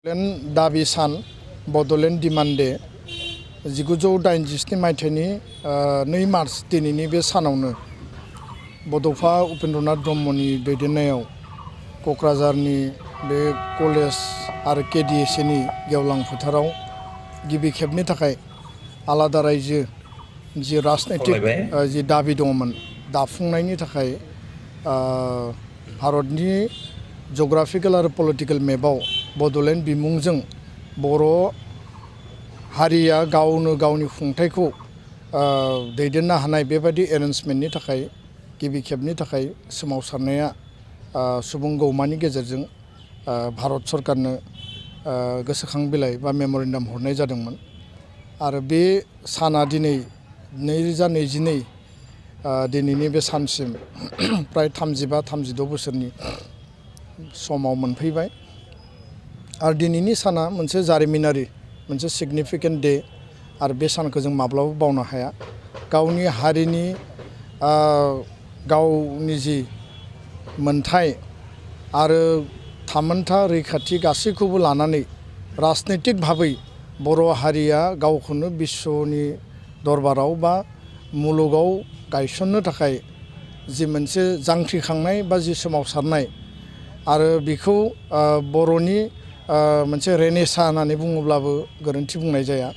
बड'लेण्ड दाबि सान Bodoland demand day 1987 मायथाइनि 2 मार्च दिनैनि बे सानावनो बड'फा उपेन्द्रनाथ ब्रह्मनि दैदेननायाव क'क्राझारनि बे कलेज आरो केडिएसनि गेवलां फोथाराव गिबि खेबनि थाखाय आलादा रायजो जि राजनैतिक जि दाबि दङमोन दाफुंनायनि थाखाय भारतनि जग्राफिकेल आरो पलिटिकेल मेपाव बड'लेण्ड बिमुंजों बर' हारिया गावनो गावनि खुंथायखौ दैदेननो हानाय बेबायदि एरेन्जमेन्टनि थाखाय गिबि खेबनि थाखाय सोमावसारनाया सुबुं गौमानि गेजेरजों भारत सरकारनो गोसोखां बिलाइ बा मेम'रेन्डाम हरनाय जादोंमोन आरो बे साना दिनै 2022 दिनैनि बे सानसिम प्राय 35-36 बोसोरनि समाव मोनफैबाय आरो दिनैनि साना मोनसे जारिमिनारि मोनसे सिगनिफिकेन्ट डे आरो बे सानखौ जों माब्लाबा बावनो हाया गावनि हारिनि गावनि जि मोनथाय आरो थामोनथा रैखाथि गासैखौबो लानानै राजनैतिक भाबै बर' हारिया गावखौनो बिश्वनि दरबाराव बा मुलुगाव गायसननो थाखाय जि मोनसे जांख्रिखांनाय बा जि सोमावसारनाय आरो बेखौ बर'नि मोनसे रेनेसा होननानै बुङोब्लाबो गोरोन्थि बुंनाय जाया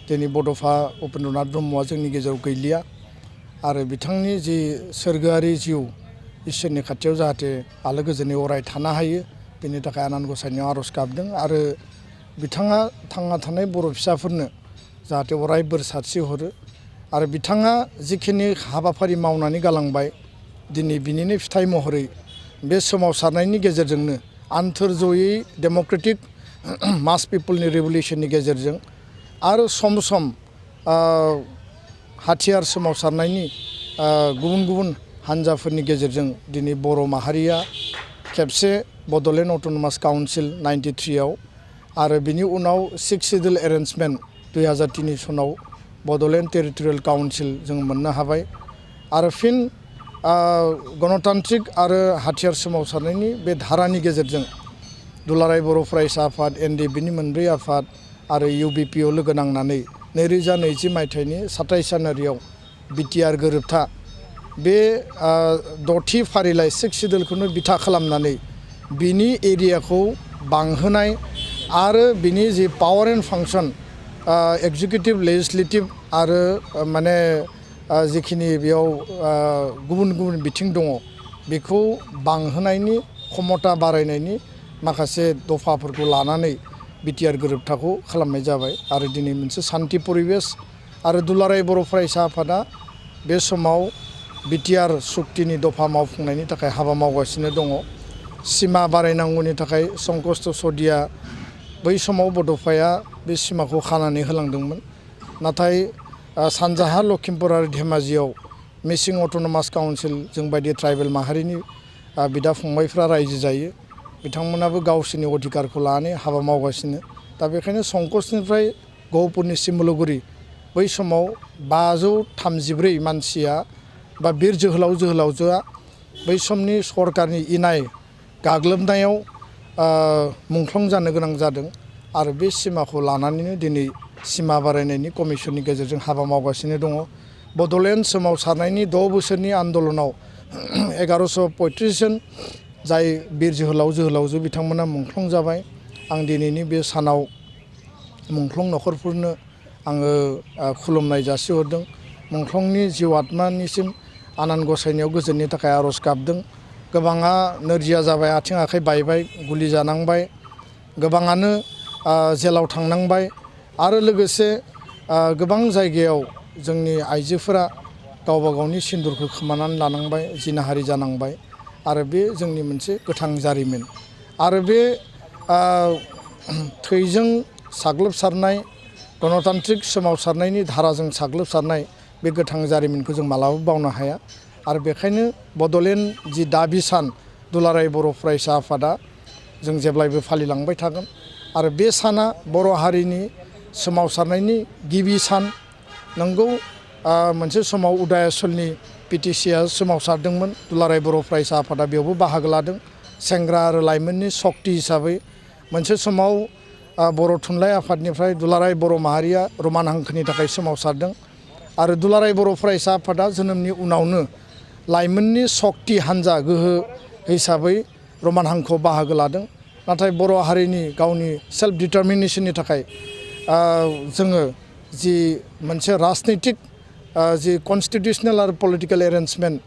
दिनै बड'फा उपेन्द्रनाथ ब्रह्मआ जोंनि गेजेराव गैलिया आरो बिथांनि जि सोरगोआरि जिउ इसोरनि खाथियाव जाहाथे आलो गोजोनै अराय थानो हायो बेनि थाखाय आनान गसाइनियाव आर'ज गाबदों आरो बिथाङा थांना थानाय बर' फिसाफोरनो जाहाथे अराय बोर सारस्रि हरो आरो बिथाङा जिखिनि हाबाफारि मावनानै गालांबाय दिनै बिनिनो फिथाइ महरै बे सोमावसारनायनि गेजेरजोंनो आन्थोरजयै डेम'क्रेटिक मास पिपोलनि रिभलिउसननि गेजेरजों आरो सम सम हाथियार सोमावसारनायनि गुबुन गुबुन हान्जाफोरनि गेजेरजों दिनै बर' माहारिया खेबसे बड'लेण्ड अट'नमास काउन्सिल 93 आव आरो बिनि उनाव 6 सिडुल एरेन्जमेन्ट 2003 सनाव बड'लेण्ड टेरिटरियेल काउन्सिल जों मोननो हाबाय आरो फिन गणतान्त्रिक आरो हाथियार सोमावसारनायनि बे धारानि गेजेरजों दुलाराय बर' फरायसा आफाद एनडिएफबिनि मोनब्रै आफाद आरो इउबिपिअ लोगो नांनानै 2020 मायथाइनि 27 जानुवारियाव बिटिआर गोरोबथा बे 6थि फारिलाइ 6 सिडुलखौनो बिथा खालामनानै बिनि एरियाखौ बांहोनाय आरो बिनि the power and function executive legislative आरो माने जिखिनि बेयाव गुबुन गुबुन बिथिं दङ बेखौ बांहोनायनि क्षमता बारायनायनि माखासे दफाफोरखौ लानानै बिटिआर गोरोबथाखौ खालामनाय जाबाय आरो दिनै मोनसे सान्थि परिबेस आरो दुलाराय बर' फरायसा आफादा बे समाव बिटिआर सुक्तिनि दफा मावफुंनायनि थाखाय हाबा मावगासिनो दङ सिमा बारायनांगौनि थाखाय संकष्ट सदिया बै समाव बड'फाया बे सिमाखौ खानानै होलांदोंमोन नाथाय सानजाहा लखिमपुर आरो धेमाजियाव मिसिं अट'नमास काउन्सिल जों बायदि ट्राइबेल माहारिनि बिदा फंबायफ्रा रायजो जायो बिथांमोनाबो गावसोरनि अधिकारखौ लानानै हाबा मावगासिनो दा बेखायनो संकष्टनिफ्राय गहपुरनि सिमलुगुरि बै समाव 534 मानसिया बा बिर जोहोलाव जोहोलावजोआ बै समनि सरकारनि इनाय गाग्लोबनायाव मुंख्लं जानो गोनां जादों आरो बे सिमाखौ लानानैनो दिनै सिमा बारायनायनि कमिसननि गेजेरजों हाबा मावगासिनो दङ बड'लेण्ड सोमावसारनायनि 6 बोसोरनि आन्दलनाव 1135 जन जाय बिर जोहोलाव जोहोलावजो बिथांमोना मुंख्लं जाबाय आं दिनैनि बे सानाव मुंख्लं नखरफोरनो आङो खुलुमनाय जासिहरदों मुंख्लंनि जिउ आत्मानिसिम आनान गसाइनियाव गोजोननि थाखाय आर'ज गाबदों गोबाङा नोरजिया जाबाय आथिं आखाइ बायबाय गुलि जानांबाय गोबाङानो जेलाव थांनांबाय आरो लोगोसे गोबां जायगायाव जोंनि आइजोफोरा गावबा गावनि सिन्दुरखौ खोमानानै लानांबाय जिनाहारि जानांबाय आरो बे जोंनि मोनसे गोथां जारिमिन आरो बे थैजों साग्लोबसारनाय गणतान्त्रिक सोमावसारनायनि धाराजों साग्लोबसारनाय बे गोथां जारिमिनखौ जों मालाबाबो बावनो हाया आरो बेखायनो बड'लेण्ड जि दाबि सान दुलाराय बर' फरायसा आफादा जों जेब्लायबो फालिलांबाय थागोन आरो बे साना बर' हारिनि सोमावसारनायनि गिबि सान नंगौ मोनसे समाव उदायासलनि पिटिसिआ सोमावसारदोंमोन दुलाराय बर' फरायसा आफादा बेयावबो बाहागो लादों सेंग्रा आरो लाइमोननि शक्ति हिसाबै मोनसे समाव बर' थुनलाइ आफादनिफ्राय दुलाराय बर' माहारिया रमान हांखोनि थाखाय सोमावसारदों आरो दुलाराय बर' फरायसा आफादा जोनोमनि उनावनो लाइमोननि सक्ति हान्जा गोहो हिसाबै रमान हांखोआव बाहागो लादों। नाथाय बर' हारिनि गावनि सेल्फ डिटारमिनेशननि थाखाय जोङो जि मोनसे राजनैतिक जि कनस्टिटिउसनेल आरो पलिटिकेल एरेन्जमेन्ट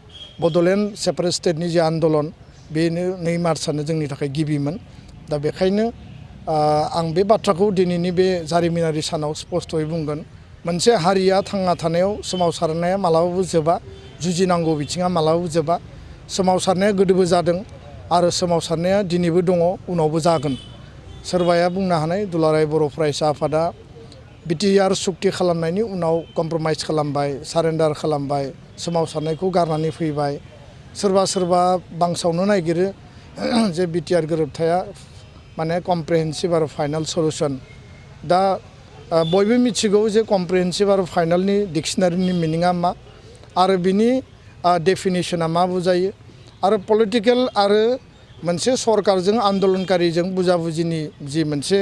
बड'लेण्ड सेपारेट स्टेटनि जि आन्दलन बेनो 2 मार्चआनो जोंनि थाखाय गिबिमोन। दा बेखायनो आं बे बाथ्राखौ दिनैनि बे जारिमिनारि सानाव स्पष्टयै बुंगोन। मोनसे हारिया थांना थानायाव सोमावसारनाया मालाबाबो जोबा, जुजिनांगौ बिथिङा मालाबाबो जोबा। सोमावसारनाया गोदोबो जादों आरो सोमावसारनाया दिनैबो दङ, उनावबो जागोन। सोरबाया बुंनो हानाय दुलाराय बर' फरायसा आफादा बिटिआर सुक्ति खालामनायनि उनाव कमप्रमाइज खालामबाय, सारेन्डार खालामबाय, सोमावसारनायखौ गारनानै फैबाय। सोरबा बांसावनो नागिरो जे बिटिआर गोरोबथाया माने कमप्रिहेन्सिभ आरो फाइनाल सल्युसन। दा बयबो मिथिगौ जे कमप्रिहेन्सिभ आरो फाइनालनि डिक्सनारिनि मिनिङा मा आरो बिनि डेफिनेसना मा बुजायो आरो पलिटिकेल आरो मोनसे सरकारजों आन्दलनकारिजों बुजाबुजिनि जि मोनसे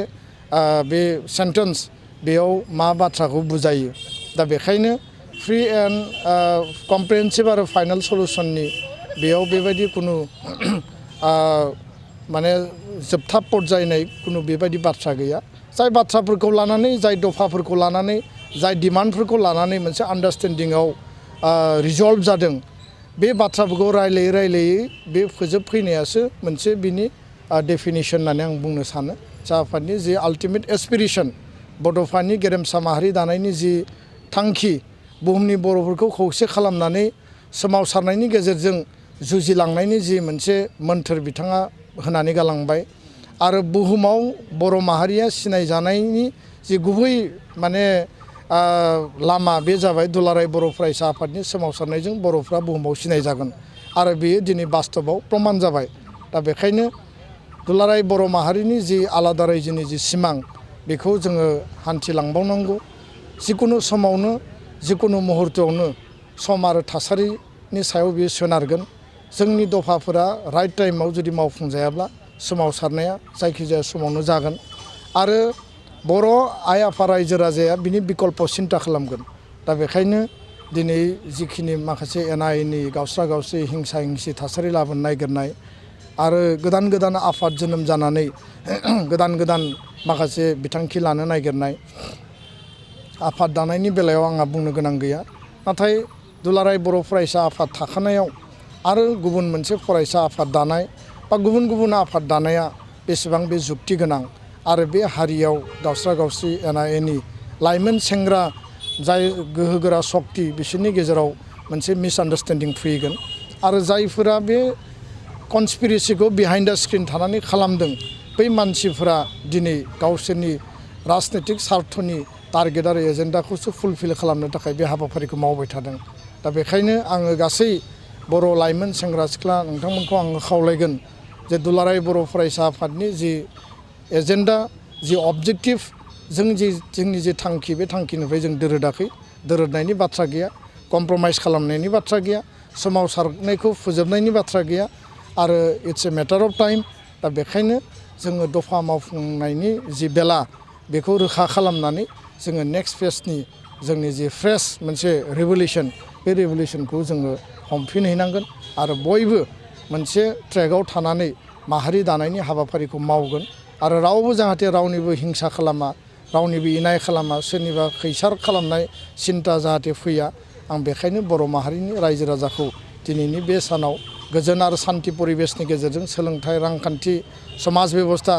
बे सेन्टेन्स बेयाव मा बाथ्राखौ बुजायो। दा बेखायनो फ्रि एन्ड कमप्रिहेन्सिभ आरो फाइनाल सल्युसननि बेयाव बेबायदि कुनु माने जोबथा पर्यायनाय कुनु बेबायदि बाथ्रा गैया। जाय बाथ्राफोरखौ लानानै, जाय दफाफोरखौ लानानै, जाय डिमान्डफोरखौ लानानै मोनसे आन्डारस्टेन्डिंआव रिजल्भ जादों, बे बाथ्राफोरखौ रायलायै बे फोजोबफैनायासो मोनसे बिनि डेफिनेसन होननानै आं बुंनो सानो। आफादनि जि आल्टिमेट एसपिरेसन, बड'फानि गेरेमसा माहारि दानायनि जि थांखि, बुहुमनि बर'फोरखौ खौसे खालामनानै सोमावसारनायनि गेजेरजों जुजिलांनायनि जि मोनसे मोन्थोर बिथाङा होनानै गालांबाय आरो बुहुमाव बर' माहारिया सिनायजानायनि जि गुबै माने लामा बे जाबाय दुलाराय बर' फरायसा आफादनि सोमावसारनायजों बर'फ्रा बुहुमाव सिनायजागोन आरो बेयो दिनै बास्तबाव प्रमान जाबाय। दा बेखायनो दुलाराय बर' माहारिनि जि आलादा रायजोनि जि सिमां बेखौ जोङो हान्थिलांबावनांगौ। जिकुनु समावनो, जिकुनु मुहुर्तआवनो सम आरो थासारिनि सायाव बेयो सोनारगोन। जोंनि दफाफोरा राइट टाइमाव जुदि मावफुंजायाब्ला सोमावसारनाया जायखिजाया समावनो जागोन आरो बर' आइ आफा रायजो राजाया बिनि बिकल्प सिन्था खालामगोन। दा बेखायनो दिनै जिखिनि माखासे एना एनि गावस्रा गावस्रि हिंसा हिंसि थासारि लाबोनो नागिरनाय आरो गोदान आफाद जोनोम जानानै गोदान माखासे बिथांखि लानो नागिरनाय आफाद दानायनि बेलायाव आंहा बुंनो गोनां गैया। नाथाय दुलाराय बर' फरायसा आफाद थाखानायाव आरो गुबुन मोनसे फरायसा आफाद दानाय बा गुबुन आफाद दानाया बेसेबां बे जुक्ति गोनां आरो बे हारियाव गावस्रा गावस्रि एना एनि लाइमोन सेंग्रा जाय गोहोगोरा सक्ति बिसोरनि गेजेराव मोनसे मिसआन्डारस्टेन्डिं फैगोन आरो जायफोरा बे कनस्पिरेसिखौ बिहाइन्ड द स्क्रिन थानानै खालामदों बै मानसिफोरा दिनै गावसोरनि राजनैतिक स्वार्थनि टारगेट आरो एजेन्डाखौसो फुलफिल खालामनो थाखाय बे हाबाफारिखौ मावबाय थादों। दा बेखायनो आङो गासै बर' लाइमोन सेंग्रा सिख्ला नोंथांमोनखौ आङो खावलायगोन जे दुलाराय बर' फरायसा आफादनि जि एजेन्डा, जि अबजेक्टिभ, जोंनि जि थांखि बे थांखिनिफ्राय जों दोरोदाखै, दोरोदनायनि बाथ्रा गैया, कमप्रमाइज खालामनायनि बाथ्रा गैया, सोमावसारनायखौ फोजोबनायनि बाथ्रा गैया आरो it's a matter of time. दा बेखायनो जोङो दफा मावफुंनायनि जि बेला बेखौ रोखा खालामनानै जोङो नेक्स्ट फेजनि जोंनि जि फ्रेश मोनसे रिभलिउसन बे रिभलिउसनखौ जोङो हमफिनहैनांगोन आरो बयबो मोनसे ट्रेकआव थानानै माहारि दानायनि हाबाफारिखौ मावगोन आरो रावबो जाहाथे रावनिबो हिंसा खालामा, रावनिबो इनाय खालामा, सोरनिबा खैसार खालामनाय सिन्ता जाहाथे फैया। आं बेखायनो बर' माहारिनि रायजो राजाखौ दिनैनि बे सानाव गोजोन आरो सान्थि परिबेसनि गेजेरजों सोलोंथाइ, रांखान्थि, समाज बेबस्था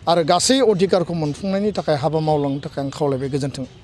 आरो गासै अधिकारखौ मोनफुंनायनि थाखाय हाबा मावलांनो थाखाय आं खावलायबाय। गोजोन्थों।